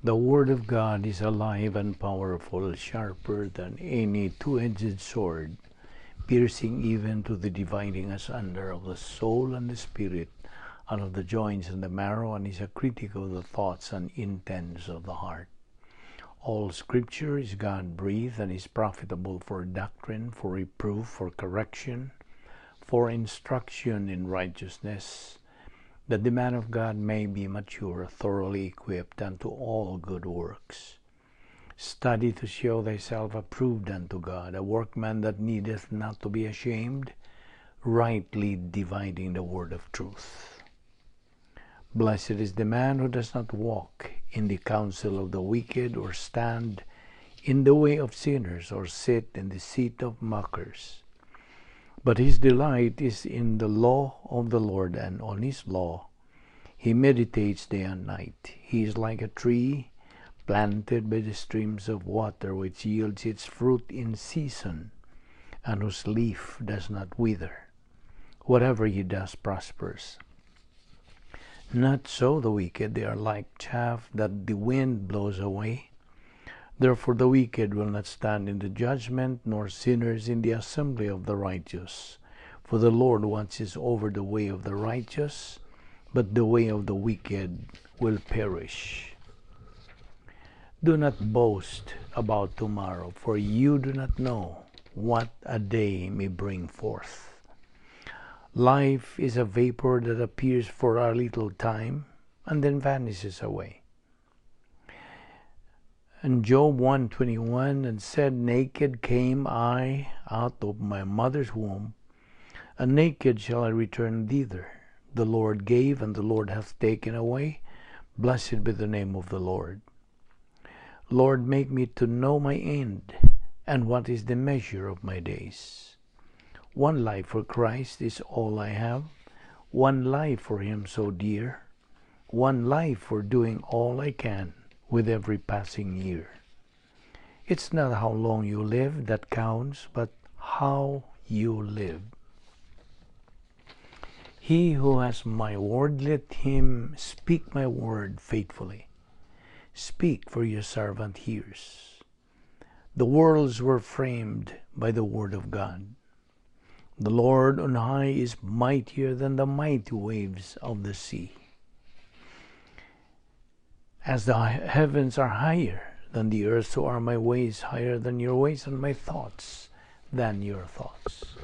The Word of God is alive and powerful, sharper than any two-edged sword, piercing even to the dividing asunder of the soul and the spirit, and of the joints and the marrow, and is a critic of the thoughts and intents of the heart. All Scripture is God-breathed and is profitable for doctrine, for reproof, for correction, for instruction in righteousness, that the man of God may be mature, thoroughly equipped unto all good works. Study to show thyself approved unto God, a workman that needeth not to be ashamed, rightly dividing the word of truth. Blessed is the man who does not walk in the counsel of the wicked, or stand in the way of sinners, or sit in the seat of mockers. But his delight is in the law of the Lord, and on his law he meditates day and night. He is like a tree planted by the streams of water, which yields its fruit in season, and whose leaf does not wither. Whatever he does prospers. Not so the wicked, they are like chaff that the wind blows away. Therefore the wicked will not stand in the judgment, nor sinners in the assembly of the righteous. For the Lord watches over the way of the righteous, but the way of the wicked will perish. Do not boast about tomorrow, for you do not know what a day may bring forth. Life is a vapor that appears for a little time and then vanishes away. And Job 1:21, and said, Naked came I out of my mother's womb, and naked shall I return thither. The Lord gave, and the Lord hath taken away. Blessed be the name of the Lord. Lord, make me to know my end, and what is the measure of my days. One life for Christ is all I have, one life for Him so dear, one life for doing all I can with every passing year. It's not how long you live that counts, but how you live. He who has my word, let him speak my word faithfully. Speak, for your servant hears. The worlds were framed by the word of God. The Lord on high is mightier than the mighty waves of the sea. As the heavens are higher than the earth, so are my ways higher than your ways, and my thoughts than your thoughts.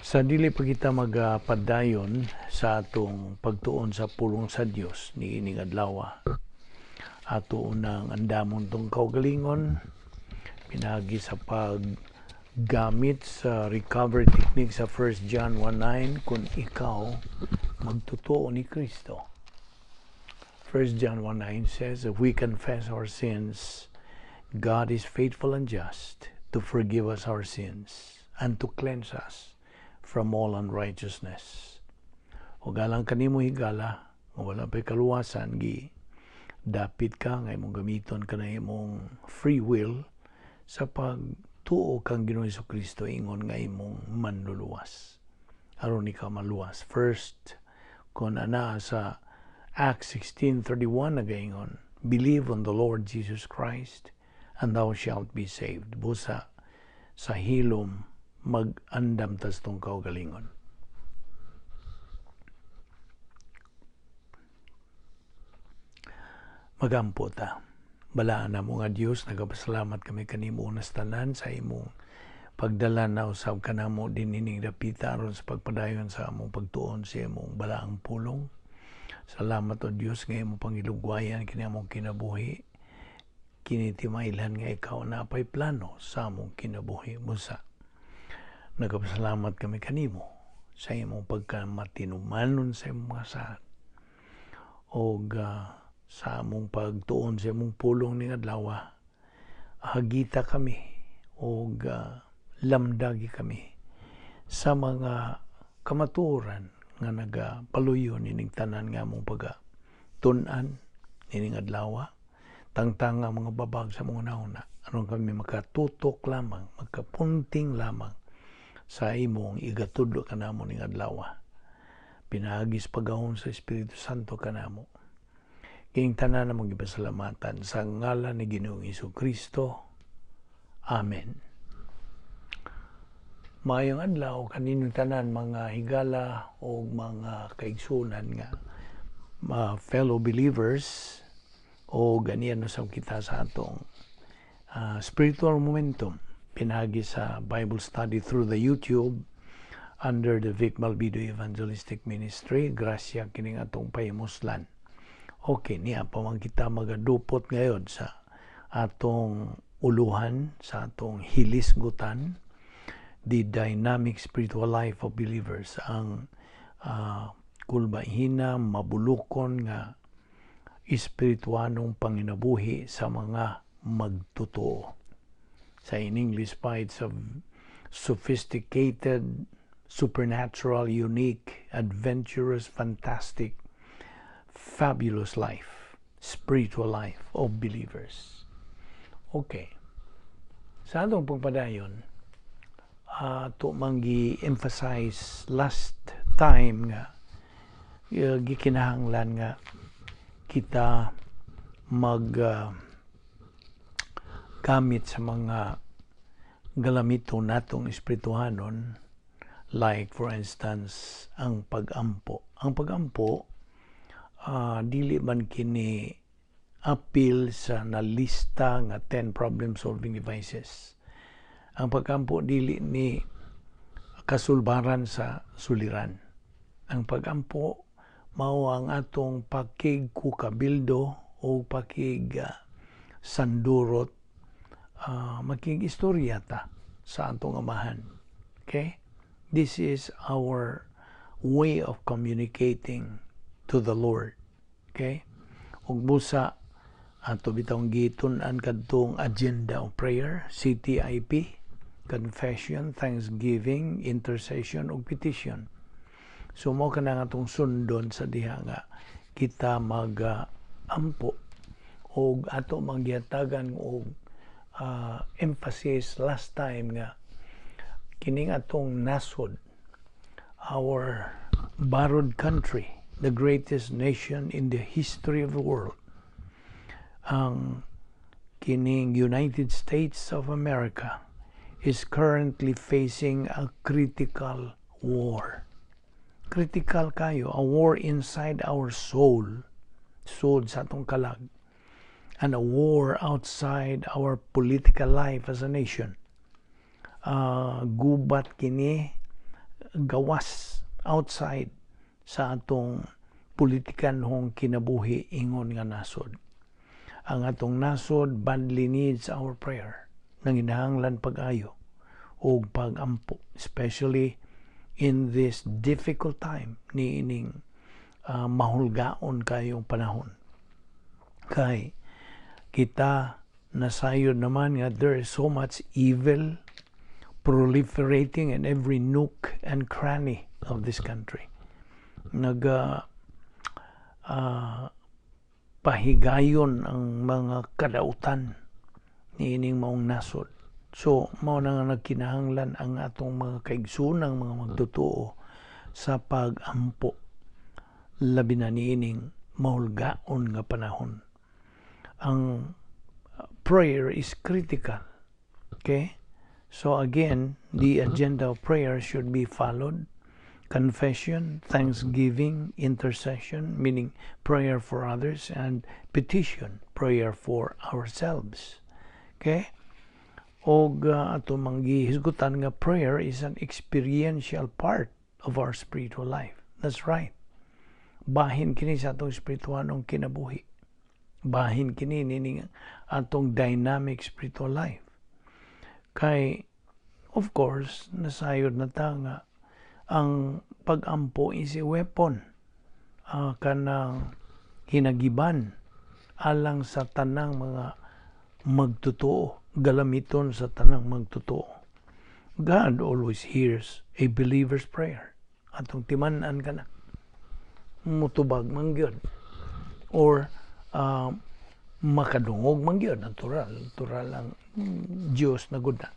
Sa dili pa kita magapadayon sa atong pagtuon sa pulong sa Dios niining adlaw, ato unang andamon tong kaugalingon pinaagi sa paggamit sa recovery technique sa 1 John 1:9, kung ikaw magtotoo ni Kristo. 1 John 1:9 says, if we confess our sins, God is faithful and just to forgive us our sins and to cleanse us from all unrighteousness. O galang kanimo higala, nga wala pa'y kaluwasan, gi dapit ka nga imong gamiton ka na imong free will sa pagtuo kang Ginoong Kristo ingon nga imong manluluwas, aron ikaw maluwas. First, kung ana sa Acts 16:31 nagaingon, believe on the Lord Jesus Christ and thou shalt be saved. Busa sa hilom mag-andam tas tong kaugalingon. Magampo ta. Balaan na mo nga Dios, nagapasalamat kami kanimo unas tanan sa imong pagdala na usab kanamo dinining dapita aron sa pagpadayon sa among pagtuon sa imong balaang pulong. Salamat o Dios nga imong pangilugwayan kini among kinabuhi. Kini timailhan nga ikaw na pay plano sa among kinabuhi. Busa nagapasalamat kami kanimo sa imong pagkamatinumanon sa imong mga saad og sa among pagtuon sa imong pulong ning adlaw. Hagita kami og lamdagi kami sa mga kamatuoran nga nagapaluyo nining tanan nga among pagatun-an nining adlaw. Tangtang nga mga babag sa mga nauna aron kami makatutok lamang, makapunting lamang sa imong igatudlo kanamo ning adlaw. Pinaagis pagahom sa Espiritu Santo kanamo. Kining tanan among gipasalamatan sa ngalan ni Ginoong Kristo. Amen. Maayong adlaw kaninyong tanan, mga higala o mga kaigsunan nga mga fellow believers, o ganiyan usab kita sa atong spiritual momentum pinagi sa Bible study through the YouTube under the Vic Malvido Evangelistic Ministry. Grasya kining atong pahimuslan. Okay, niya pa man kita magadupot ngayon sa atong uluhan, sa atong hilisgutan, the dynamic spiritual life of believers, ang kulbahina, mabulukon nga espirituanong panginabuhi sa mga magtotoo. Sa in English pa, it's a sophisticated, supernatural, unique, adventurous, fantastic, fabulous life, spiritual life of believers. Okay. Sa atong pagpadayon, ato mang gi-emphasize last time nga gikinahanglan nga kita mag gamit sa mga galamito natong espirituhanon, like for instance ang pagampo. Ang pagampo, dili man kini apil sa nalista nga 10 problem solving devices. Ang pagampo dili ni kasulbaran sa suliran. Ang pagampo mao ang atong pakigkukabildo o pakig sandurot, makig-istorya ta sa atong Amahan. Okay? This is our way of communicating to the Lord. Okay? Ug busa ato bitawng gitun-an kadtong agenda of prayer, CTIP, confession, thanksgiving, intercession ug petition. So mao kana nga atong sundon sa diha nga kita mag ampo og ato manggihatagan og emphasis last time nga kining atong nasod, our borrowed country, the greatest nation in the history of the world, ang kining United States of America, is currently facing a critical war. Critical kayo, a war inside our soul, soul sa atong kalag, and a war outside our political life as a nation. Gubat kini gawas, outside sa atong politikanhong kinabuhi ingon nga nasod. Ang atong nasod badly needs our prayer. Nanginahanglan pag-ayo o pag-ampo, especially in this difficult time ni ining mahulgaon kayong panahon. Kay kita nasayod naman nga there is so much evil proliferating in every nook and cranny of this country. Nag pahigayon ang mga kadautan niining maong nasod. So, mao na nga nagkinahanglan ang atong mga kaigsunang mga magtotoo sa pag-ampo, labi na niining mahulgaon nga panahon. Ang prayer is critical. Okay? So again, the agenda of prayer should be followed. Confession, thanksgiving, intercession, meaning prayer for others, and petition, prayer for ourselves. Okay? Og ato mang gihisgutan nga prayer is an experiential part of our spiritual life. That's right. Bahin kini sa atong espirituhanong kinabuhi. Bahin kini nining atong dynamic spiritual life. Kay, of course, nasayod na ta nga ang pag-ampo is a weapon, kanang hinagiban alang sa tanang mga magtotoo, galamiton sa tanang magtotoo. God always hears a believer's prayer. Atong timan-an kana, mutubag man gyud or makadungog man gyud. Natural, natural ang Dios na gud na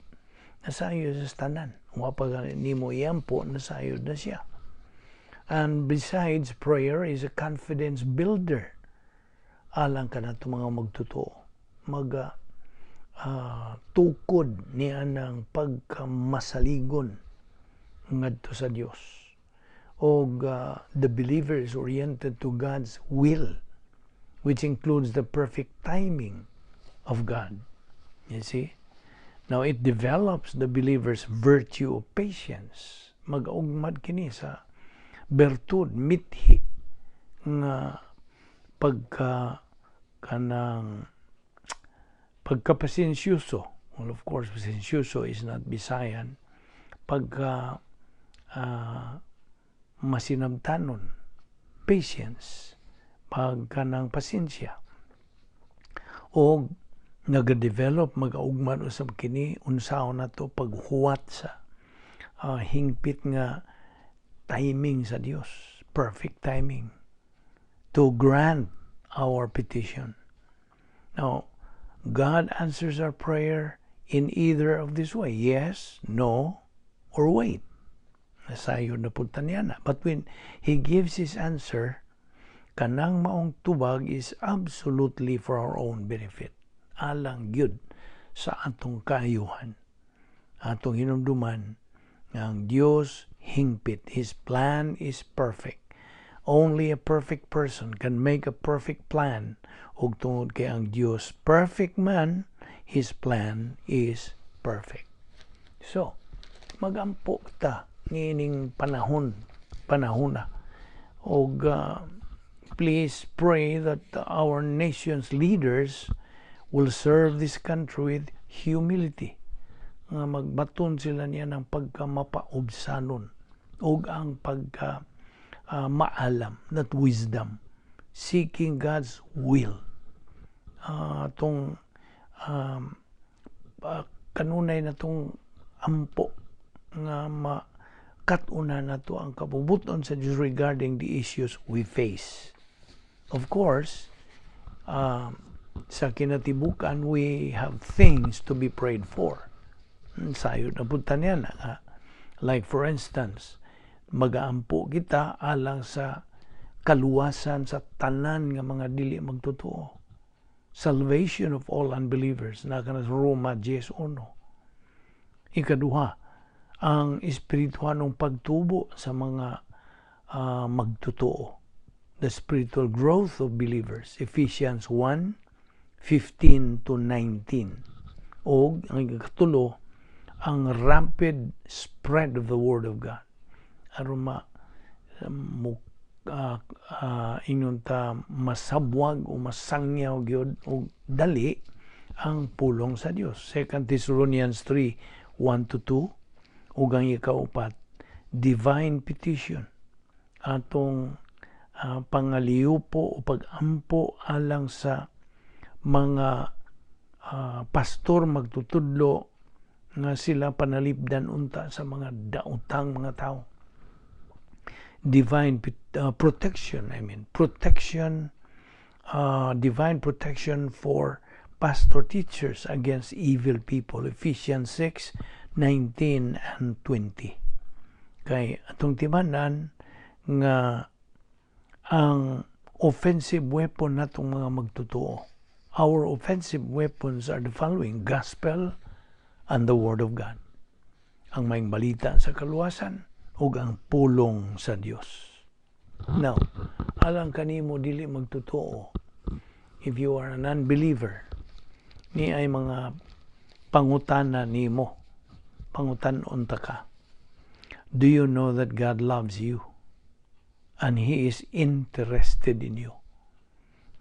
nasayod sa tanan. Wa pa nimo iampo, nasayod na siya. And besides, prayer is a confidence builder. Alang kanato mga magtotoo, maga tukod niya ng pagkamasaligon ngadto sa Dios. Og the believer is oriented to God's will, which includes the perfect timing of God. You see? Now, it develops the believer's virtue of patience. Mag-ugmad kini sa bertud, mithi nga pagka kanang pagkapasensyoso. Well, of course, pasensyoso is not Bisayan. Pagka masinabtanon, patience, pagka ng pasensya. O nag-develop, mag-augman usab kini unsaon nato paghuwat sa hingpit nga timing sa Dios, perfect timing to grant our petition. Now, God answers our prayer in either of this way: yes, no, or wait. Nasayod na pud niya na. But when He gives His answer, kanang maong tubag is absolutely for our own benefit. Alang gyud sa atong kaayuhan. Atong hinumduman nga ang Dios hingpit. His plan is perfect. Only a perfect person can make a perfect plan. Ug tungod kay ang Dios perfect man, His plan is perfect. So, magampo ta niining panahon, panahona. Og please pray that our nation's leaders will serve this country with humility, nga magbaton sila niya ng pagkamapaubsanon ug ang pagka maalam, that wisdom, seeking God's will. Tong kanunay na tong ampo nga makat-unan nato ang kabubuton sa Diyos regarding the issues we face. Of course, sa kinatibukan, we have things to be prayed for. Sayod na punta niya na. Like for instance, magaampo kita alang sa kaluwasan sa tanan nga mga dili magtotoo. Salvation of all unbelievers na kana sa Roma 10:1. Ikaduha, ang espirituhanong pagtubo sa mga magtotoo. The spiritual growth of believers. Ephesians 1:15 to 19. O ang ikatulo, ang rapid spread of the Word of God. Aron ma mo ingon ta masabwag o masangyaw gyud og dali ang pulong sa Dios. 2 Thessalonians 3:1 to 2. Ug ang ikaupat, divine petition, atong pangaliupo o pagampo alang sa mga pastor magtutudlo nga sila panalipdan unta sa mga daotang mga tao. Divine protection, I mean, protection, divine protection for pastor teachers against evil people. Ephesians 6, 19 and 20. Kay atong timanan nga ang offensive weapon natong mga magtotoo. Our offensive weapons are the following: gospel and the Word of God. Ang maayong balita sa kaluwasan ug ang pulong sa Dios. Now, alang kanimo dili magtotoo, if you are an unbeliever, ni ay mga pangutana nimo. Pangutan-on ta ka. Do you know that God loves you? And He is interested in you?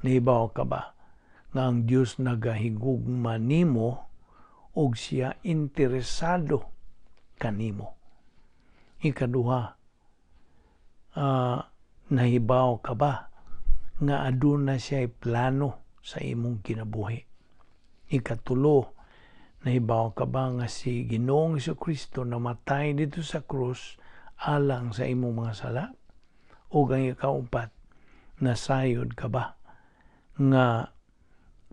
Nahibaw ka ba nga ang Dios nagahigugma nimo ug siya interesado kanimo? Ikaduha, nahibaw ka ba nga aduna siya plano sa imong kinabuhi? Ikatulo, nahibaw ka ba nga si Ginoong Kristo namatay dito sa krus alang sa imong mga sala? O ang ikaupat, nasayod ka ba nga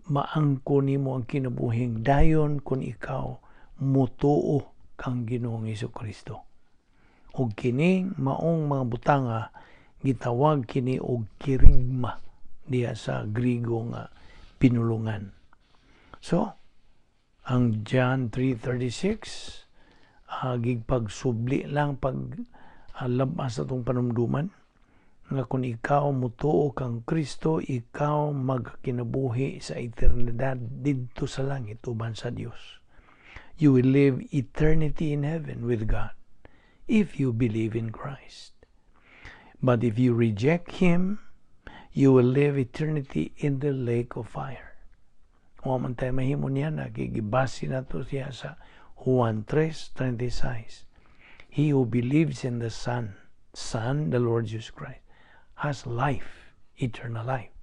maangko nimo ang kinabuhing dayon kung ikaw mutuo kang Ginoong Kristo? Og kining maong mga butanga gitawag kini og kerigma. diha sa Grigo nga pinulungan. So, ang John 3:36 gigpagsubli lang pag labas sa atong panumduman nga kung ikaw mutuo kang Kristo, ikaw magkinabuhi sa eternidad didto sa langit uban sa Dios. You will live eternity in heaven with God if you believe in Christ. But if you reject Him, you will live eternity in the lake of fire. Wa man tayo mahimo niya, nagigibasi na to siya sa Juan 3:26. He who believes in the Son, the Lord Jesus Christ, has life, eternal life.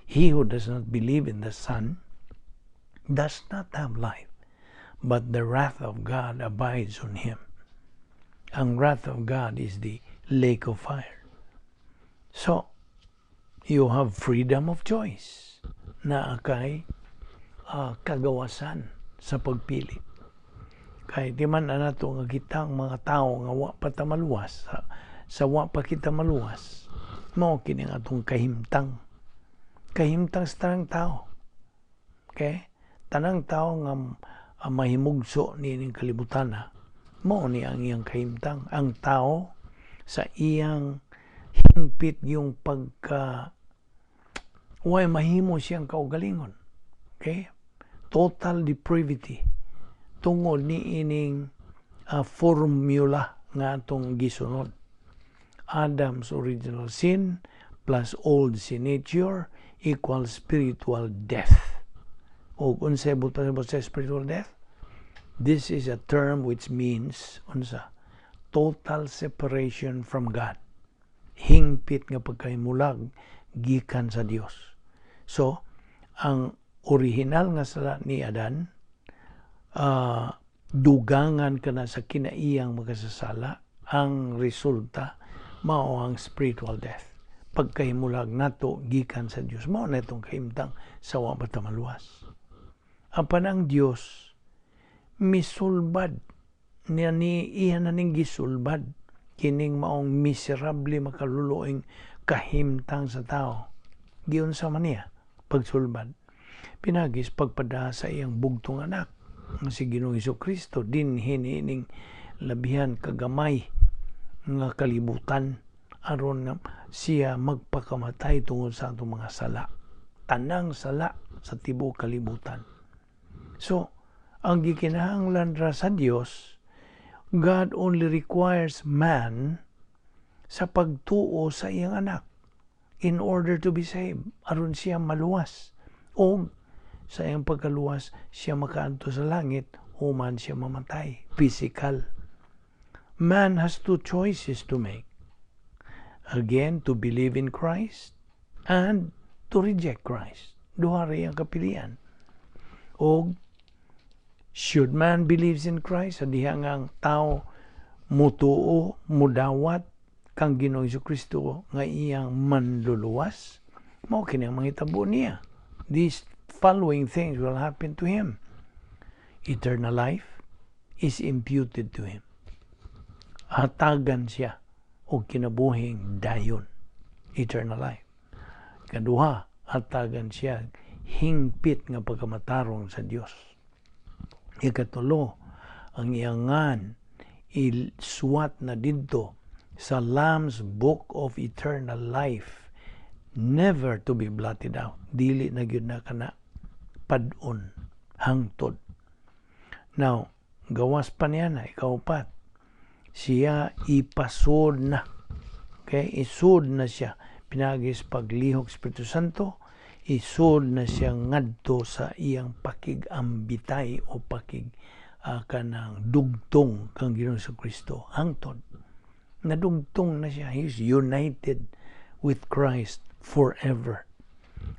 He who does not believe in the Son does not have life, but the wrath of God abides on him. Ang wrath of God is the lake of fire. So, you have freedom of choice na kay kagawasan sa pagpili. Kay di man na nato nga kitang mga tao nga wa pa ta maluwas, sa wa pa kita maluwas, mao kini ang atong kahimtang. Kahimtang sa tanang tao. Okay? Tanang tao nga mahimugso niining kalibutan na, mao ni ang iyang kahimtang. Ang tao sa iyang hingpit yung pagka way mahimo siyang kaugalingon. Okay? Total depravity tungod ni ining formula nga atong gisunod. Adam's original sin plus old sin nature equals spiritual death. O unsay butan sa spiritual death? This is a term which means unsa? Total separation from God. Hingpit nga pagkahimulag gikan sa Dios. So, ang original nga sala ni Adan, dugangan kana sa kinaiyang makasasala, ang resulta mao ang spiritual death. Pagkahimulag nato gikan sa Dios, mao na itong kahimtang sa wa pa ta maluwas. Apan ang Dios misulbad niya, ni iya na ning gisulbad kining maong miserable makaluluoyng kahimtang sa tao. Giunsa man niya pagsulbad? Pinagis pagpada sa iyang bugtong anak nga si Ginoong Kristo dinhi niining labihan kagamay nga kalibutan aron nga siya magpakamatay tungod sa atong mga sala, tanang sala sa tibuok kalibutan. So ang gikinahanglan ra sa Dios, God only requires man sa pagtuo sa iyang anak in order to be saved, aron siya maluwas, o sa iyang pagkaluwas siya makaadto sa langit human siya mamatay physical. Man has two choices to make again: to believe in Christ and to reject Christ. Duha ra iyang kapilian. Og should man believes in Christ, sa diha nga ang tao mutuo, mudawat kang Ginoong Kristo nga iyang manluluwas, mao kini ang manghitabo niya. These following things will happen to him. Eternal life is imputed to him. Hatagan siya og kinabuhing dayon. Eternal life. Kaduha, hatagan siya hingpit nga pagkamatarong sa Dios. Ikatulo, ang iyang ngan isuwat na didto sa Lamb's Book of Eternal Life, never to be blotted out. Dili na gyud na kana pad-on hangtod. Now, gawas pa niya na, ikaupat, siya ipasod na. Okay, isud na siya pinagis paglihok Espiritu Santo, isud na siya ngadto sa iyang pakig-ambitay o pakig kanang dugtong kang Ginoong Kristo hangtod. Nadugtong na siya. He is united with Christ forever.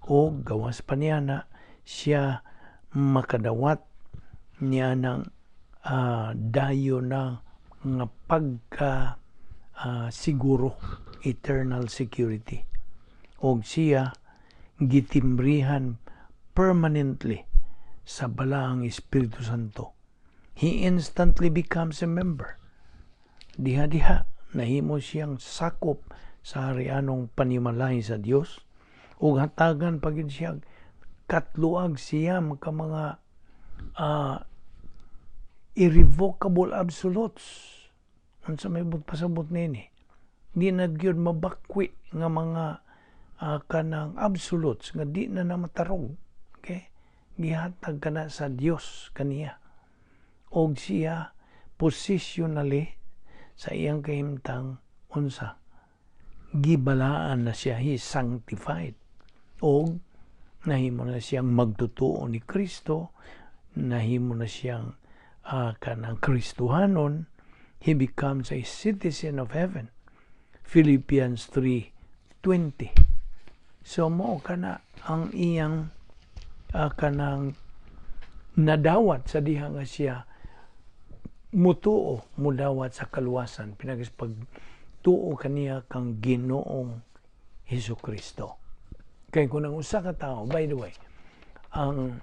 O gawas pa niya na siya makadawat niya ng dayo na nga pagka siguro, eternal security, og siya gitimbrihan permanently sa Balaang Espiritu Santo. He instantly becomes a member. Diha-diha nahimo siyang sakop sa harianong panimalay sa Dios. Ug hatagan pa gyud siya 309 ka mga irrevocable absolutes. Unsa may buot pasabot nini? Di na gyud mabakwi nga mga kanang absolutes nga di na matarog. Okay? Gihatag kana sa Dios kaniya. Og siya positionally sa iyang kahimtang, unsa? Gibalaan na siya, he sanctified. Og nahimo na siyang magtutuo ni Kristo, nahimo na siyang kanang Kristohanon, he becomes a citizen of heaven. Philippians 3:20. So mao kana ang iyang kanang nadawat sa diha nga siya mutuo, mudawat sa kaluwasan pinagis pagtuo kaniya kang Ginoong Hesus Kristo. Kay kung ang usa ka tawo, by the way, ang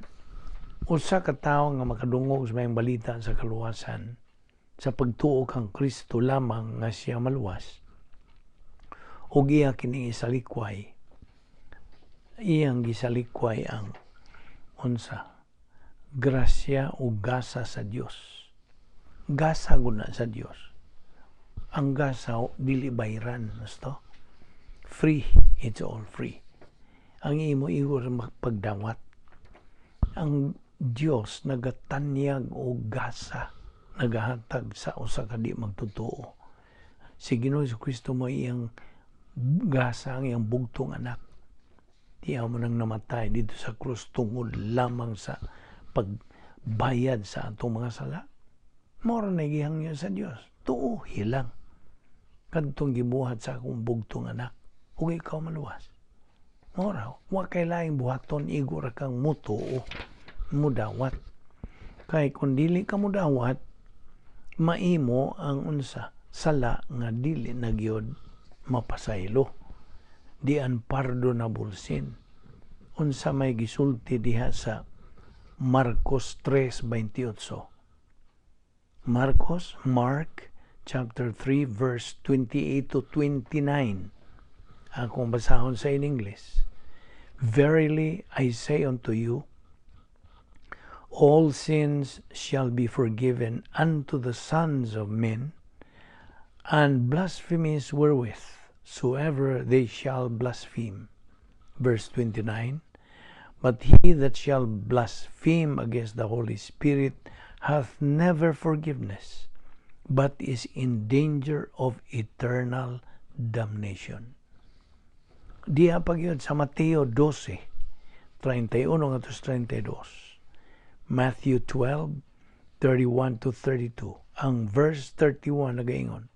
usa ka tawo nga makadungog sa maayong balita sa kaluwasan sa pagtuo kang Kristo lamang nga siya maluwas, ug iya kini isalikway, iyang gisalikway ang unsa? Grasya o gasa sa Dios. Gasa guna sa Dios. Ang gasa dili bayran, gusto? Free, it's all free. Ang imo igor pagdawat. Ang Dios nagatanyag og gasa, nagahatag sa usa ka di magtotoo. Si Ginoo Kristo mo iyang gasa, ang iyang bugtong anak. Diya mo nang namatay dito sa krus tungod lamang sa pagbayad sa atong mga sala. Mora na gihangyo sa Dios. Tuo hilang kadtong gibuhat sa akong bugtong anak ug ikaw maluwas. Mora, wa kay laing buhaton, igo ra kang mutuo, mudawat. Kay kung dili ka mudawat, maimo ang unsa? Sala nga dili na gyud mapasaylo. The unpardonable sin. Unsa may gisulti diha sa Marcos 3:28? Marcos, Mark chapter 3 verse 28 to 29. Akong basahon sa in English. "Verily I say unto you, all sins shall be forgiven unto the sons of men, and blasphemies wherewith soever they shall blaspheme." Verse 29, "But he that shall blaspheme against the Holy Spirit hath never forgiveness, but is in danger of eternal damnation." Diha pa gyud sa Mateo 12, 31 ngadto 32. Matthew 12, 31 to 32. Ang verse 31 nagaingon,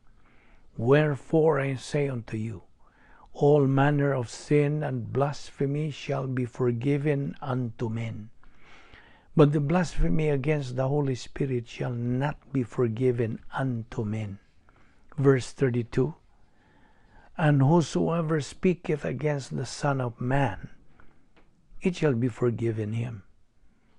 "Wherefore I say unto you, all manner of sin and blasphemy shall be forgiven unto men. But the blasphemy against the Holy Spirit shall not be forgiven unto men." Verse 32, "And whosoever speaketh against the Son of Man, it shall be forgiven him.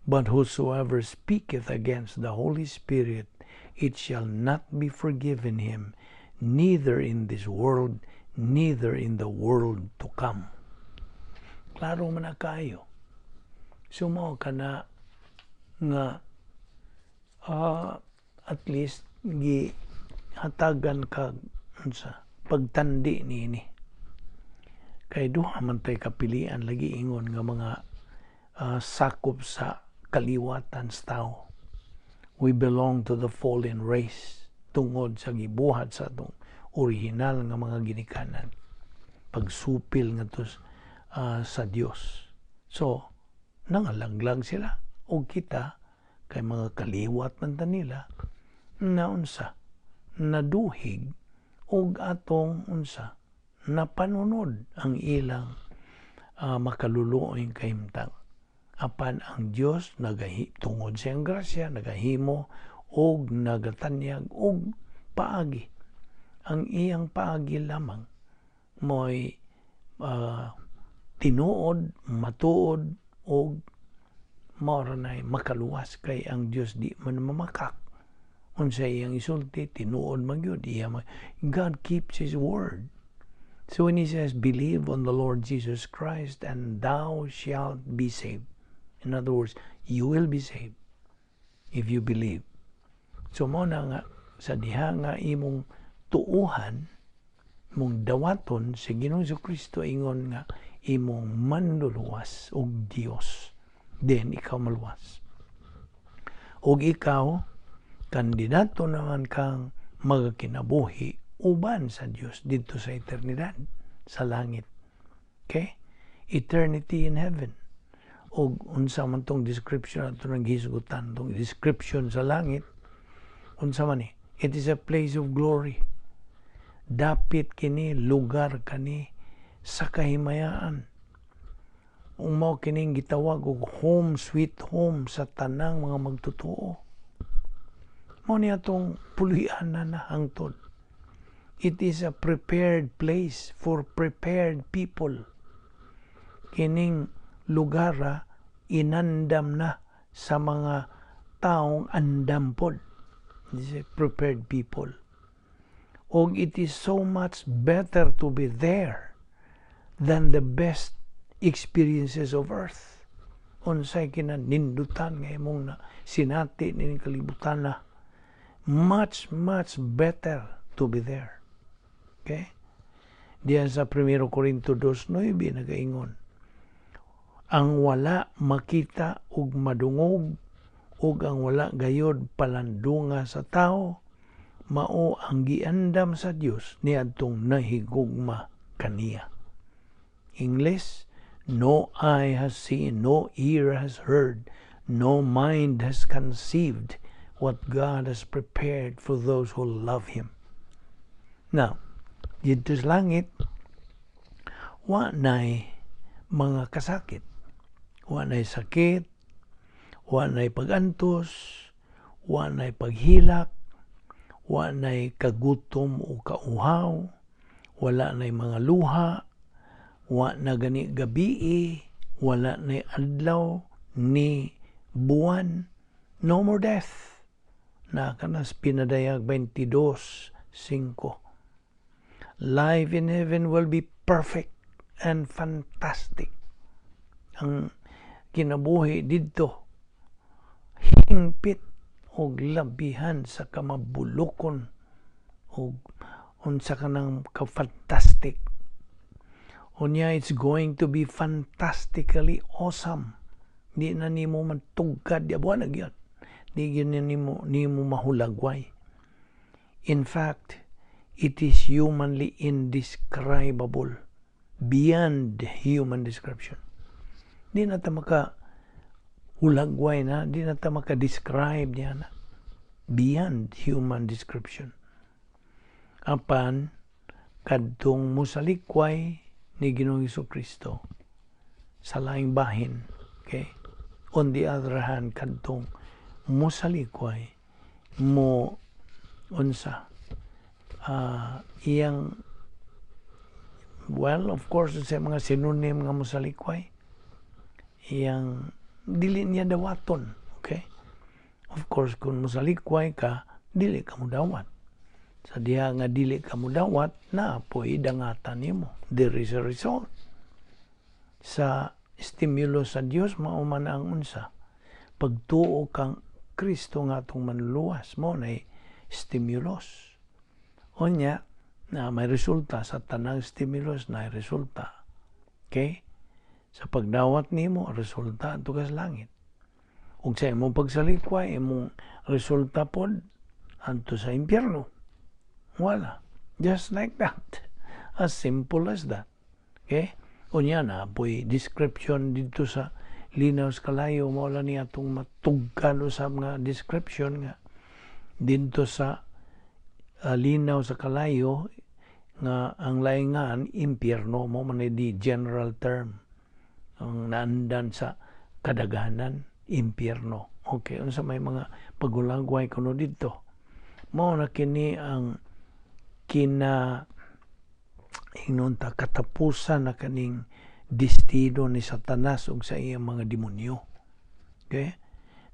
But whosoever speaketh against the Holy Spirit, it shall not be forgiven him, neither in this world, neither in the world to come." Klaro man na kayo. Sumo ka na nga at least gi hatagan ka unsa pagtandi niini. Kay duha man tay kapilian lagi ingon nga mga sakop sa kaliwatan sa tao. We belong to the fallen race tungod sa gibuhat sa atong original nga mga ginikanan. Pagsupil ngadto sa Dios. So, nangalaglag sila og kita kay mga kaliwat man ta nila na unsa? Naduhig og atong unsa? Napanunod ang ilang makaluluoy kahimtang. Apan ang Dios nagahi tungod sa iyang grasya nagahimo og nagatanyag og paagi. Ang iyang paagi lamang mo'y tinuod, matuod og mao ra nay makaluwas kay ang Dios di man mamakak. Unsa iyang isulti, tinuod man gyud iya. God keeps his word. So when he says, "Believe on the Lord Jesus Christ and thou shalt be saved." In other words, you will be saved if you believe. So mao na nga, sa diha nga imong tuuhan, mong dawaton si Ginoong Kristo ingon nga imong manluluwas og Dios, then ikaw maluwas. Og ikaw, kandidato naman kang magkinabuhi uban sa Dios didto sa eternidad, sa langit. Okay? Eternity in heaven. Og unsa man tong description ato nang gihisgutan, tong description sa langit, unsa man ni? It is a place of glory. Dapit kini, lugar kani sa kahimayaan. Ug mao kining gitawag og home sweet home sa tanang mga magtotoo. Mao ni atong puloy-anan na hangtod. It is a prepared place for prepared people. Kining lugar inandam na sa mga taong andam pod. This is prepared people. Og it is so much better to be there than the best experiences of earth. Unsay kinanindutan nga imong na sinati nining kalibutan na, much, much better to be there. Okay? Diyan sa 1 Corinto 2.9 nagaingon, ang wala makita ug madungog ug ang wala gayod palandunga sa tao, mao ang giandam sa Dios niadtong nahigugma kaniya. English, "No eye has seen, no ear has heard, no mind has conceived what God has prepared for those who love Him." Now, didto sa langit, wa nay mga kasakit. Wa nay sakit, wa nay pagantos, wa nay paghilak, wa nay kagutom o kauhaw, wala nay mga luha, wa na gani gabii, wala nay adlaw ni buwan, no more death. Na kanas Pinadayag 22.5. Life in heaven will be perfect and fantastic. Ang kinabuhi didto hingpit og labihan sa kamabulokon og unsa kanang ka-fantastic. Unya, it's going to be fantastically awesome. Di na nimo matugkad, di na gyud. Di gyud na nimo mahulagway. In fact, it is humanly indescribable, beyond human description. Di na ta maka hulagway na, di na ta maka-describe niya na. Beyond human description. Apan, kadtong musalikway ni Ginoong Kristo sa laing bahin, okay? On the other hand, kadtong musalikway mo unsa iyang, well, of course, sa mga synonym nga mosalikway, iyang dili niya dawaton, okay? Of course, kung mosalikway ka, dili ka mo dawat. Sa diha nga dili ka mo dawat, naa poy dangatan nimo. There is a result sa stimulus sa Dios. Mao man ang unsa? Pagtuo kang Kristo nga atong manluluwas mo na stimulus. Unya na may resulta. Sa tanang stimulus na resulta, okay? Sa pagdawat nimo, resulta adto ka sa langit, ug sa imong pagsalikway, imong resulta pod adto sa impyerno. Wala, just like that, as simple as that, okay? Unya naa poy description didto sa Linaw sa Kalayo. Mao ni atong matugkan sa mga description nga didto sa Linaw sa Kalayo nga ang laingan impyerno. Mao man di general term ang naandan sa kadaghanan, impyerno. Okay, unsa may mga pagulagway kuno didto? Mao na kini ang kina ingnon ta katapusan na kaning destino ni Satanas ug sa iyang mga demonyo. Okay?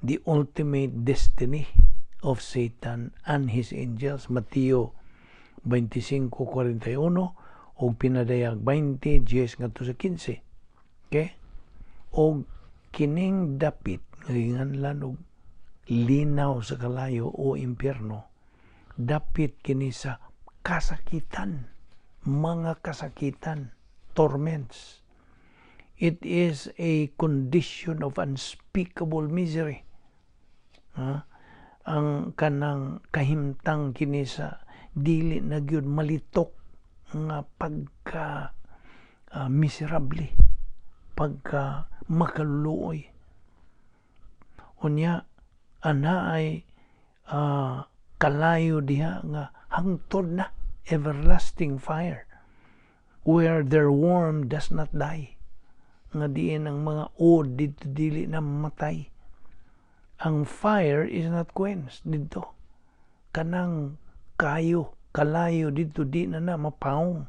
The ultimate destiny of Satan and his angels. Mateo 25:41. Ug Pinadayag 20:10 ngadto sa 15. Okay? Og kining dapit nga ginganlan og linaw sa kalayo o impyerno, dapit kini sa kasakitan, mga kasakitan, torments. It is a condition of unspeakable misery. Ha? Ang kanang kahimtang kini sa dili na gyud malitok nga pagka miserable, pagka makaluluoy. Unya ana ay kalayo diha nga hangtod na, everlasting fire where their worm does not die, nga diin ang mga uod didto dili na matay. Ang fire is not quenched didto. Kanang kayo kalayo didto di na na mapawong.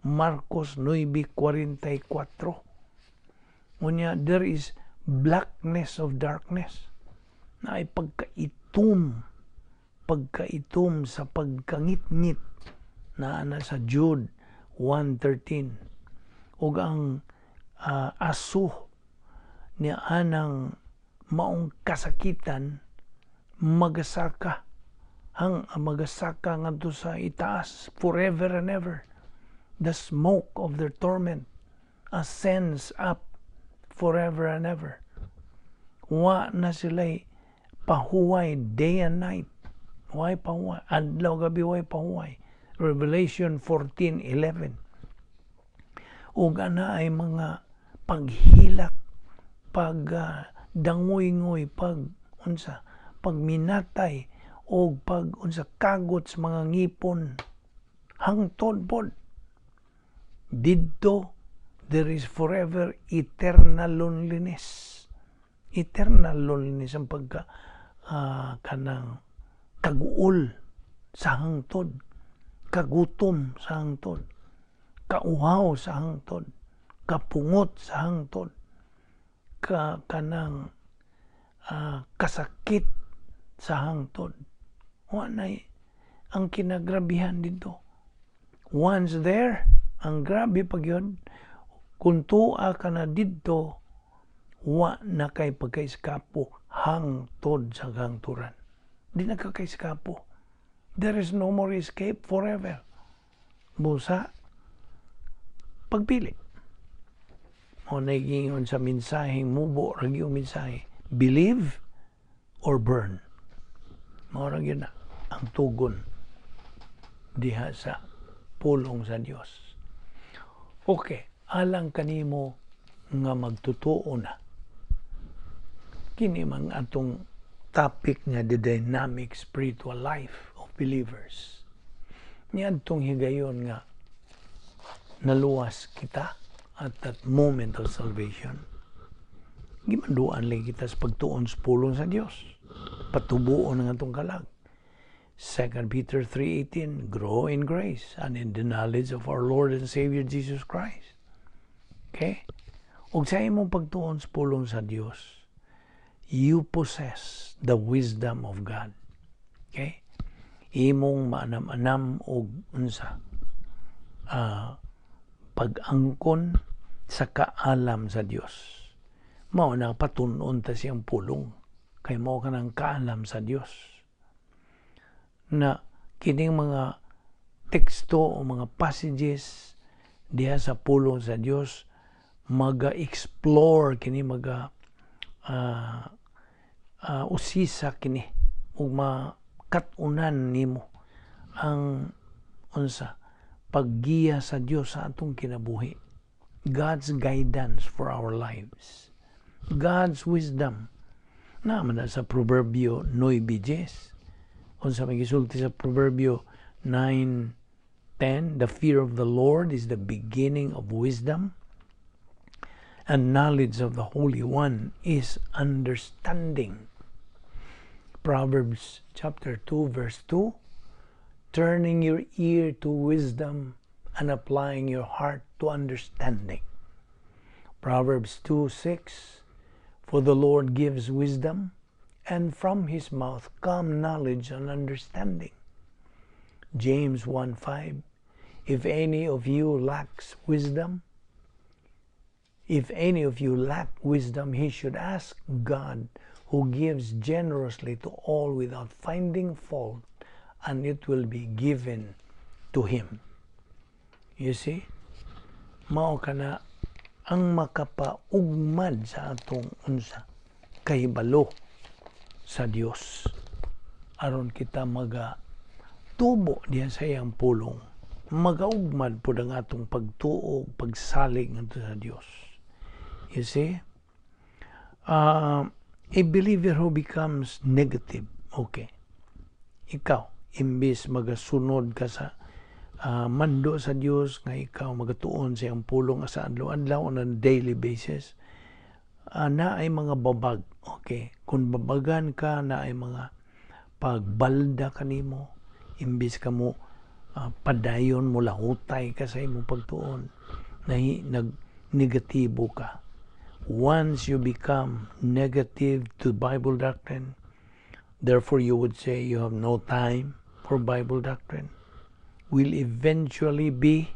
Marcos 9:44. Unya there is blackness of darkness na ay pagkaitom, pagkaitom sa pagkangitngit na ana sa Jude 1:13. Ug ang aso ni anang maong kasakitan magasaka hang magasaka ngadto sa itaas forever and ever. The smoke of their torment ascends up forever and ever. Wa na sila pahuway day and night. Way pahuway adlaw gabi, way pahuway. Revelation 14:11. Ug ana ay mga paghilak, pag dangoy-ngoy, pag unsa, pagminatay o pag unsa, kagot sa mga ngipon, hangtod pod didto. There is forever eternal loneliness, eternal loneliness, ang pagka kanang kaguol sa hangtod, kagutom sa hangtod, kauhaw sa hangtod, kapungot sa hangtod, ka kanang kasakit sa hangtod. Wa nay ang kinagrabihan didto. Once there, ang grabe pag yun, kung tua ka na didto, wa na kay pagkaiskapo hangtod sa hangturan. Di na ka kaiskapo. There is no more escape forever. Busa, pagpili. Mao na giingon sa mensaheng mubo ra gyud mensahe. Believe or burn. Mao ra gyud na ang tugon diha sa pulong sa Dios. Okay, alang kanimo nga magtutuo na. Kini mang atong topic nga the dynamic spiritual life of believers. Niadtong higayon nga naluwas kita at that moment of salvation, gimanduan lang kita sa pagtuon sa pulong sa Dios. Patubuon ang atong kalag. 2 Peter 3:18, "Grow in grace and in the knowledge of our Lord and Savior Jesus Christ." Okay? Ug sa imong pagtuon sa pulong sa Dios, you possess the wisdom of God. Okay? Imong maanam-anam og unsa, pag-angkon sa kaalam sa Dios. Mao na patun-on ta siyang pulong kay mao ka ng kaalam sa Dios. Na kining mga teksto o mga passages diha sa pulong sa Dios, maga-explore kini, maga usisa kini ug makat-unan nimo ang unsa, paggiya sa Dios sa atong kinabuhi. God's guidance for our lives. God's wisdom. Naman na sa Proverbio 9:10. Unsa may gisulti sa Proverbio 9:10? "The fear of the Lord is the beginning of wisdom, and knowledge of the Holy One is understanding." Proverbs chapter 2 verse 2, "Turning your ear to wisdom and applying your heart to understanding." Proverbs 2:6, "For the Lord gives wisdom, and from his mouth come knowledge and understanding." James 1:5, If any of you lacks wisdom, if any of you lack wisdom, he should ask God, who gives generously to all without finding fault, and it will be given to him. You see? Mao kana ang makapaugmad sa atong unsa kahibalo sa Dios aron kita maga tubo diha sa iyang pulong, magaugmad pud ang atong pagtuo, pagsalig ngadto sa Dios. You see, a believer who becomes negative, okay, ikaw imbis magasunod ka sa mando sa Dios nga ikaw magatuon sa iyang pulong sa adlaw-adlaw, on a daily basis, na ay mga babag. Okay, kung babagan ka, na ay mga pagbalda kanimo, imbis ka mo padayon mo lahutay ka sa imong pagtuon, na nag negatibo ka. Once you become negative to Bible doctrine, therefore you would say you have no time for Bible doctrine, will eventually be,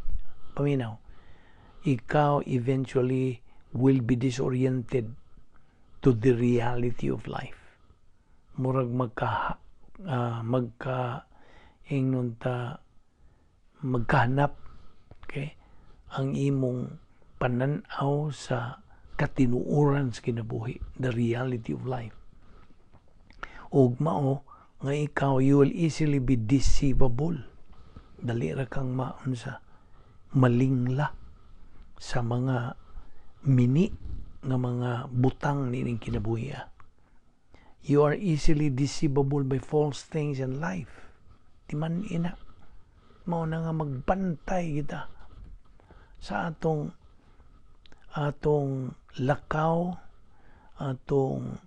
paminaw, ikaw eventually will be disoriented to the reality of life. Murag magka ingnon ta magkahanap, okay, ang imong pananaw sa katinuoran sa kinabuhi, the reality of life. Ug mao nga ikaw, you will easily be deceivable. Dali ra kang maunsa, malingla sa mga mini nga mga butang nining kinabuhi. You are easily deceivable by false things in life. Di man ina. Mao na nga magbantay kita sa atong lakaw, atong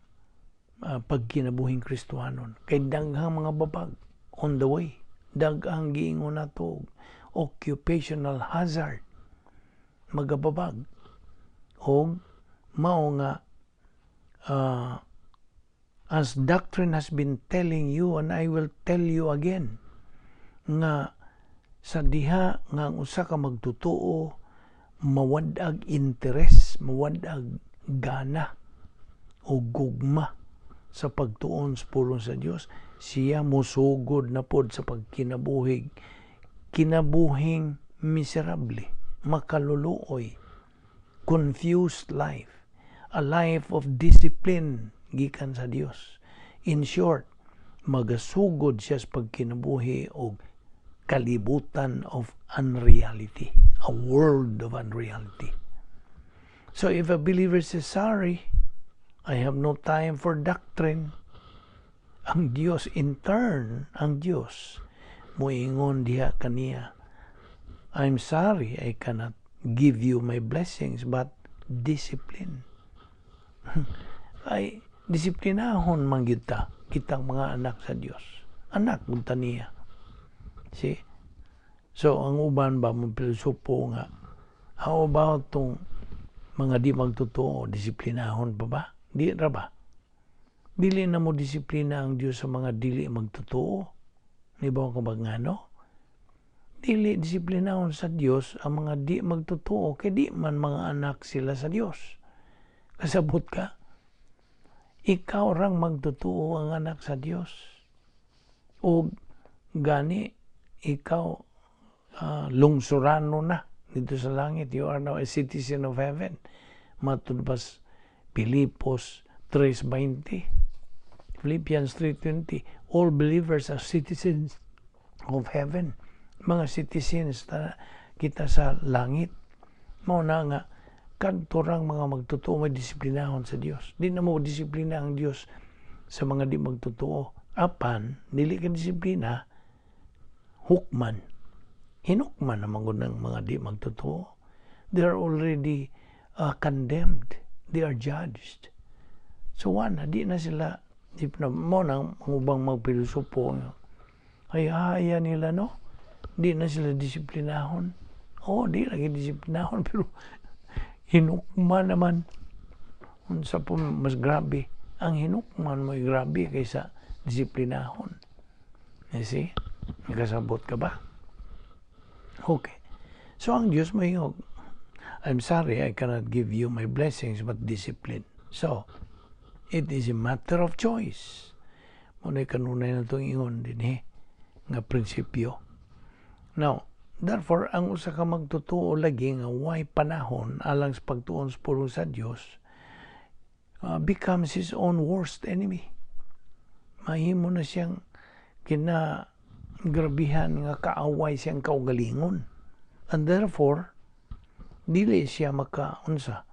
pagkinabuhing Kristohanon. Kay daghang mga babag on the way. Daghang giingon nato occupational hazard. Magababag. Og mao nga as doctrine has been telling you and I will tell you again nga sa diha nga ang usa ka magtotoo mawad-ag interes, mawad-ag gana o gugma sa pagtuon sa pulong sa Dios, siya mosugod na pod sa pagkinabuhig kinabuhing miserable, makaluluoy, confused life, a life of discipline gikan sa Dios. In short, magasugod siya sa pagkinabuhi og kalibutan of unreality, a world of unreality. So if a believer says, "Sorry, I have no time for doctrine," ang Dios in turn, ang Dios moingon diha kaniya, "I'm sorry, I cannot give you my blessings, but discipline." Ay, disiplinahon man gyud ta, kitang mga anak sa Dios. Anak unta niya. See? So, ang uban ba mo pilosopo nga, how about tong mga di magtotoo, disiplinahon pa ba? Di ra ba? Dili na mo disiplina ang Dios sa mga dili magtotoo. Di ba ko ngano? Dili disiplinahon sa Dios ang mga di magtotoo kay di man mga anak sila sa Dios. Kasabot ka? Ikaw rang magtotoo ang anak sa Dios. O gani ikaw lungsurano na dito sa langit. You are now a citizen of heaven. Matud pas Pilipos 3.20. Philippians 3.20. All believers are citizens of heaven. Mga citizens ta, kita sa langit. Mao na nga kadto rang mga magtotoo may disiplinahon sa Dios. Di na mo disiplina ang Dios sa mga di magtotoo. Apan dili ka disiplina, hukman. Hinukman naman gud ng mga di magtotoo. They are already condemned. They are judged. So one, di na sila di na mo nang ubang magpilosopo ay haya nila, no, di na sila disiplinahon. Oh, di lagi disiplinahon, pero hinukman naman. Unsa po mas grabe? Ang hinukman mo grabe kaysa disiplinahon. You see? Nakasabot ka ba? Okay. So ang Diyos moingon, "I'm sorry, I cannot give you my blessings but discipline." So, it is a matter of choice. Mao kanunay natong ingon dinhi nga prinsipyo. Now, therefore, ang usa ka magtotoo lagi nga way panahon alang sa pagtuon sa pulong sa Dios becomes his own worst enemy. Mahimo na siyang kina grabihan nga kaaway siyang kaugalingon. And therefore, dili siya makaunsa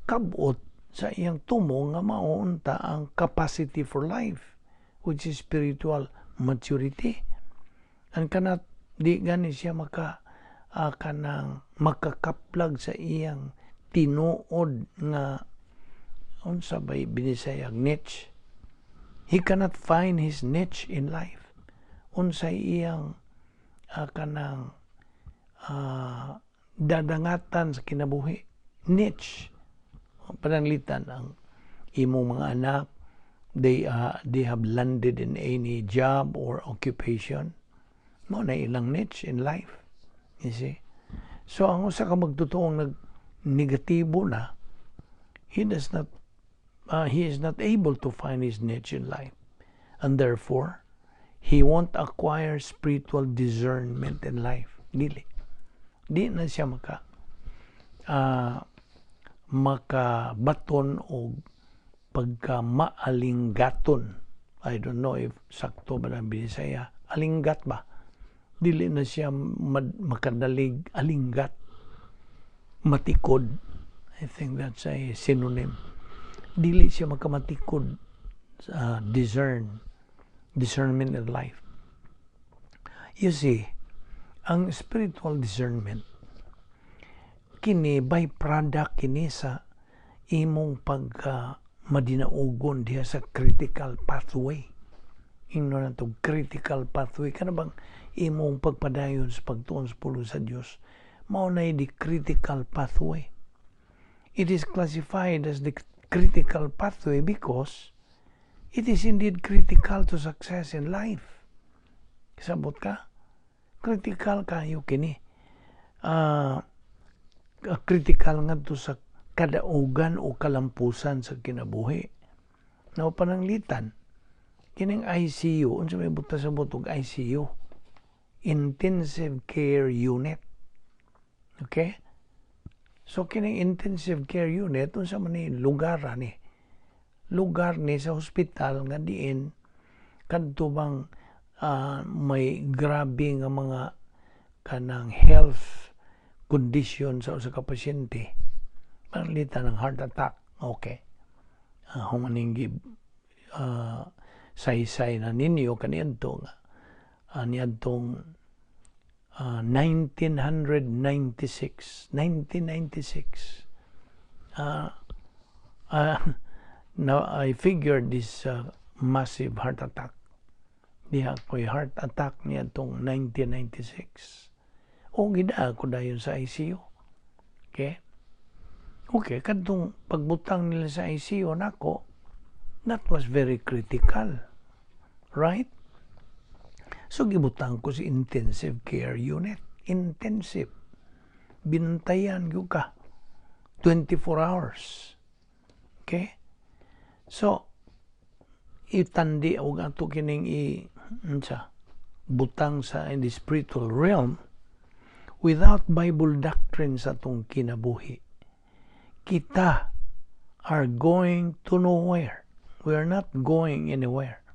kabot sa iyang tumo nga mao unta ang capacity for life, which is spiritual maturity, and cannot, di gani siya maka kanang makakaplag sa iyang tinuod nga, unsa bay Binisayag, niche. He cannot find his niche in life, unsay iyang kanang dadangatan sa kinabuhi, niche. Pananglitan ang imong mga anak, they have landed in any job or occupation, mao na ilang niche in life, you see. So ang usa ka magtotoong nag negatibo na, he is not able to find his niche in life, and therefore he won't acquire spiritual discernment in life. Dili di na siya makabaton og pagka maalinggaton. I don't know if sakto ba ang Binisaya. Alinggat ba? Dili na siya makadalig alinggat. Matikod. I think that's a synonym. Dili siya makamatikod sa discernment in life. You see, ang spiritual discernment kini, byproduct kini sa imong pagka madinaugon diha sa critical pathway. Ingnon nato, critical pathway kana bang imong pagpadayon sa pagtuon sa pulong sa Dios, mao na the critical pathway. It is classified as the critical pathway because it is indeed critical to success in life. Sabot ka? Critical kayo kini. Critical ngadto sa kadaugan o kalampusan sa kinabuhi. Now, pananglitan, kining ICU, unsa may buta sa butog ICU? Intensive Care Unit. Okay? So kining intensive care unit, unsa man ni lugar ani? Lugar ni sa hospital nga diin kadto bang may grabe nga mga kanang health condition sa usa ka pasyente. Pananglitan ng heart attack. Okay. Humaning saysay na ninyo kaniadto nga niadtong 1996, 1996, now I figured this massive heart attack. Diha ko'y heart attack niadtong 1996 o gida ako dayon sa ICU. Okay, kadtong pagbutang nila sa ICU nako, that was very critical, right? So gibutang ko sa intensive care unit. Intensive, binantayan gyud ka 24 hours. Okay, so itandi og ato kining i unsa butang sa in the spiritual realm. Without Bible doctrine sa atong kinabuhi, kita are going to nowhere. We are not going anywhere.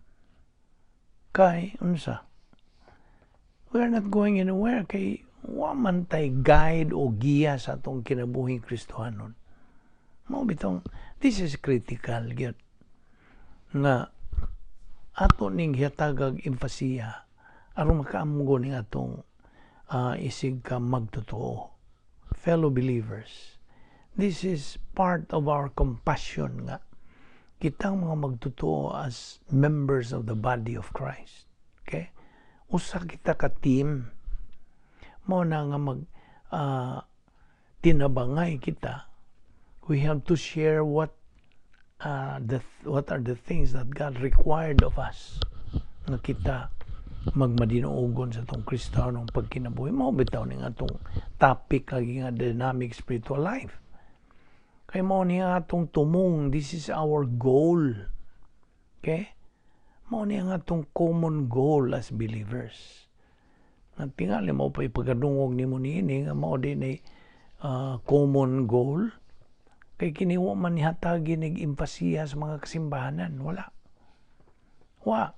Kay unsa, we are not going anywhere kay wa man tay guide o giya sa atong kinabuhing Kristohanon. Mao bitong this is critical gyud nga ato ning gihatagag empasiya aron makaamgo ning atong isig ka magtotoo, fellow believers. This is part of our compassion nga kitang mga magtotoo as members of the body of Christ. Okay, usa kita ka team. Mao na nga mag tinabangay kita. We have to share what are the things that God required of us nga kita Magmadinuogon sa atong Kristiyanong pagkinabuhi. Mao bitaw ning atong topic lagi nga dynamic spiritual life. Kay mao ni atong tumong, this is our goal. Okay? Mao ni ang atong common goal as believers. Nga tingali mao pa ipagkadungog nimo niini nga mao din ay common goal. Kay kini wa man nihatagi nig empasiya sa mga kasimbahanan, wala. Wa.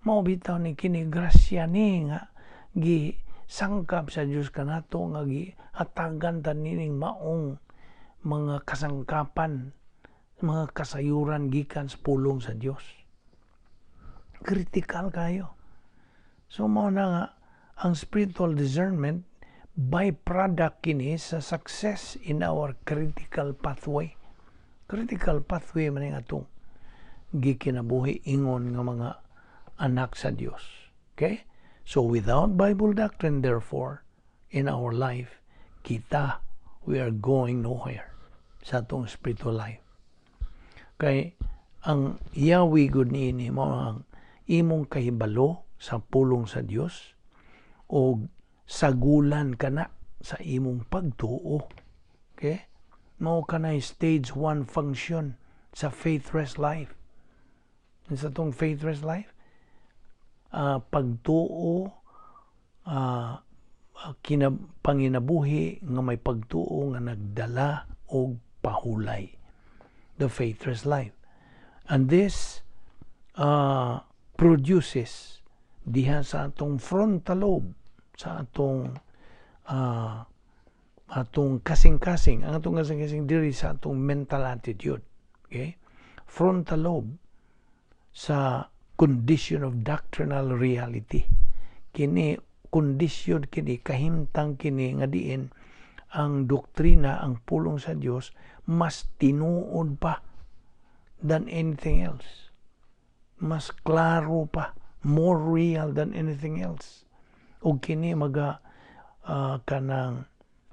Mao bitaw ni kini, grasya ni nga gi sangkap sa Dios kanato nga gihatagan ta nining maong mga kasangkapan, mga kasayuran gikan sa pulong sa Dios. Critical kayo. So mao na nga ang spiritual discernment, byproduct kini sa success in our critical pathway. Critical pathway man ang atong gikinabuhi ingon nga mga anak sa Dios. Okay? So without Bible doctrine, therefore, in our life, kita, we are going nowhere sa atong spiritual life. Kay ang yawi gud niini mao ang imong kahibalo sa pulong sa Dios o sagulan kana sa imong pagtuo. Okay? Mao kanay stage 1 function sa faith rest life. Sa atong faith rest life, pagtuo, panginabuhi nga may pagtuo nga nagdala og pahulay. The faith rest life. And this produces diha sa atong frontal lobe, sa atong kasing-kasing, ang atong kasing-kasing diri sa atong mental attitude. Okay? Frontal lobe sa condition of doctrinal reality. Kini kondisyon kini, kahimtang kini nga diin ang doktrina, ang pulong sa Dios, mas tinuod pa than anything else. Mas klaro pa, more real than anything else. Ug kini maga kanang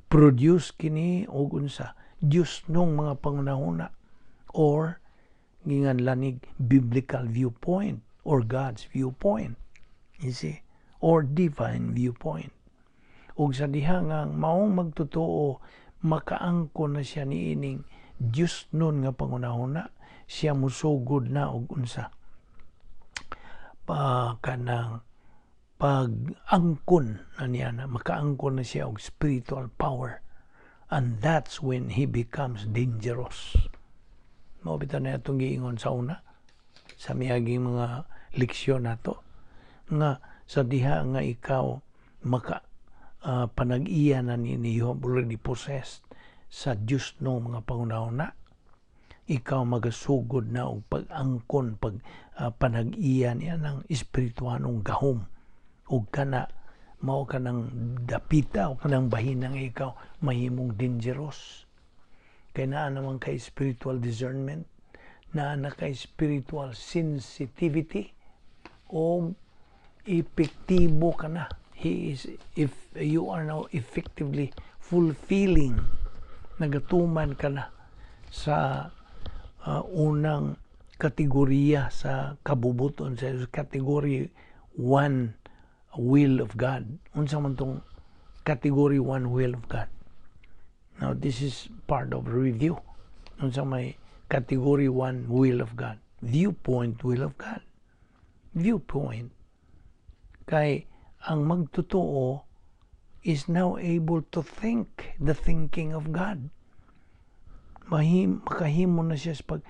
produce kini og unsa? Dios nung mga pangunahuna or ginganlan nig biblical viewpoint or God's viewpoint. You see? Or divine viewpoint. Ug sa diha nga maong magtotoo makaangkon na siya niining Dios nun nga pangunahuna, siya musugod na og unsa pa kanang pag-angkon na niya, na makaangkon na siya og spiritual power, and that's when he becomes dangerous. Mao bitaw na atong giingon sa una sa miaging mga leksyon nato nga sa diha nga ikaw maka panag-iya na ni, you have already possessed sa Dios no mga pangunahuna, ikaw magasugod na og pag-angkon, pag panag-iya niya ng espirituanong gahom, ug kana mao ka ng dapita o kanang bahina nga ikaw mahimong dangerous kay naa naman kay spiritual discernment, naa na kay spiritual sensitivity o epektibo ka na. He is if you are now effectively fulfilling, nagatuman ka na sa unang kategorya sa kabubuton sa category 1 will of God. Unsa man tong category 1 will of God? Now, this is part of review. Unsa may category 1 will of God? Viewpoint will of God. Viewpoint kay ang magtotoo is now able to think the thinking of God. Makahimo na siya sa pag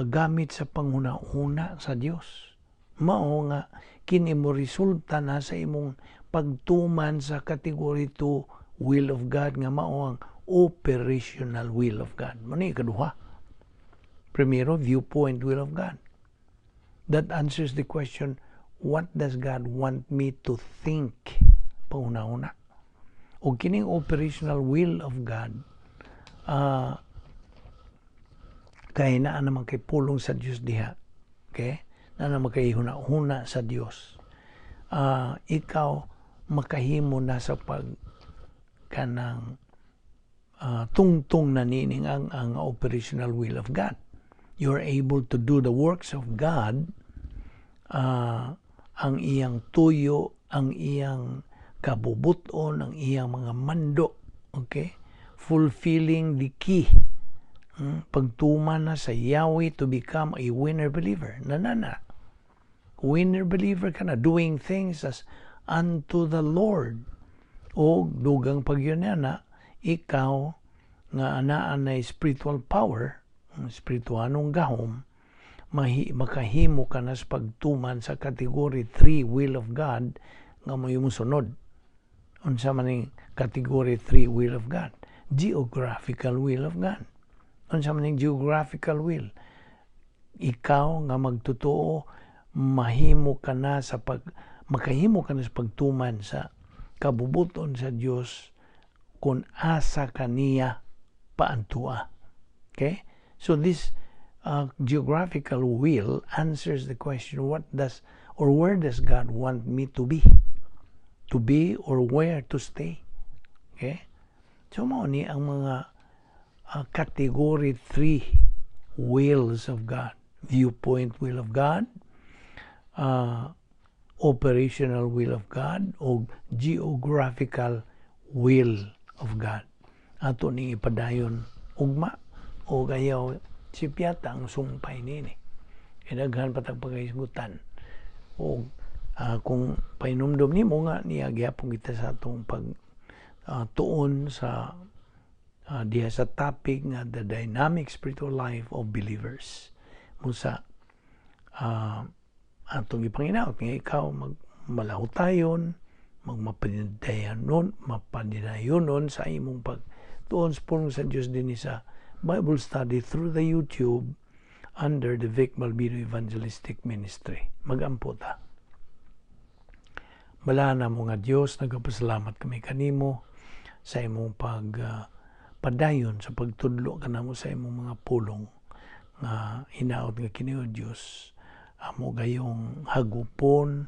gamit sa panghuna-huna sa Dios. Mao nga kini mo resulta na sa imong pagtuman sa category 2 will of God nga mao ang operational will of God. Mao ni ikaduha. Primero, viewpoint will of God. That answers the question, what does God want me to think? Panghuna-huna. O kining operational will of God, kay naa naman kay pulong sa Dios diha. Okay? Naa naman kay huna-huna sa Dios. Ikaw makahimo na sa pag kanang tungtong na nining ang operational will of God. You are able to do the works of God. Ang iyang tuyo, ang iyang kabubuton, ang iyang mga mando. Okay? Fulfilling the key. Pagtuman na sa Yahweh to become a winner believer. Nanana. Winner believer ka na. Doing things as unto the Lord. O dugang pagyun na ikaw nga anaa na spiritual power, ang spirituanong gahom, makahimo ka na sa pagtuman sa category 3 will of God nga mo yung sunod. Unsa man ning category 3 will of God? Geographical will of God. Unsa man ning geographical will? Ikaw nga magtotoo, mahimo ka na sa pag makahimo ka na sa pagtuman sa kabubuton sa Dios kung asa kaniya paantua. Okay? So this geographical will answers the question, what does or where does God want me to be? To be or where to stay? Okay? So mao ni ang mga category 3 wills of God. Viewpoint will of God, operational will of God, o geographical will of God. Ato ni ipadayon ugma o gayaw sipyata ang sumpay nini. Kinaghan patag pagkahisgutan. O kung pahinumdom nimo nga niya gyapon kita sa atong pag tuon sa diha sa topic nga the dynamic spiritual life of believers. Musa atong ipanginaot nga ikaw magmalahutayon, magmapanidayonon, mapanidayonon sa imong pagtuon sa pulong sa Dios dinhi sa Bible study through the YouTube under the Vic Balbido Evangelistic Ministry. Magampo ta. Balaan mo nga Dios, nagapasalamat kami kanimo sa imong pag padayon sa pagtudlo kanamo sa imong mga pulong nga hinaot nga kini, o Dios, amo gayong hagupon,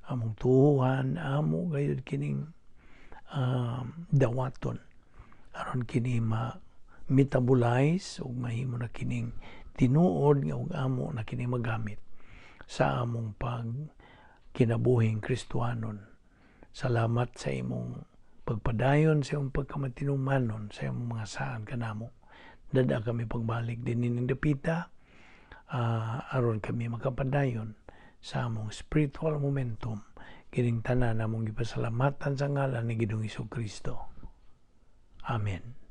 among tuhuhan, amo gayud kining dawaton aron kini ma metabolize ug mahimo na kining tinuod nga ug amo na kini magamit sa among pag kinabuhing Kristohanon. Salamat sa imong pagpadayon sa imong pagkamatinumanon sa imong mga saad kanamo. Dada kami pagbalik din ning dapita aron kami makapadayon sa among spiritual momentum. Kining tanan among gipasalamatan sa ngalan ni Ginoong Kristo. Amen.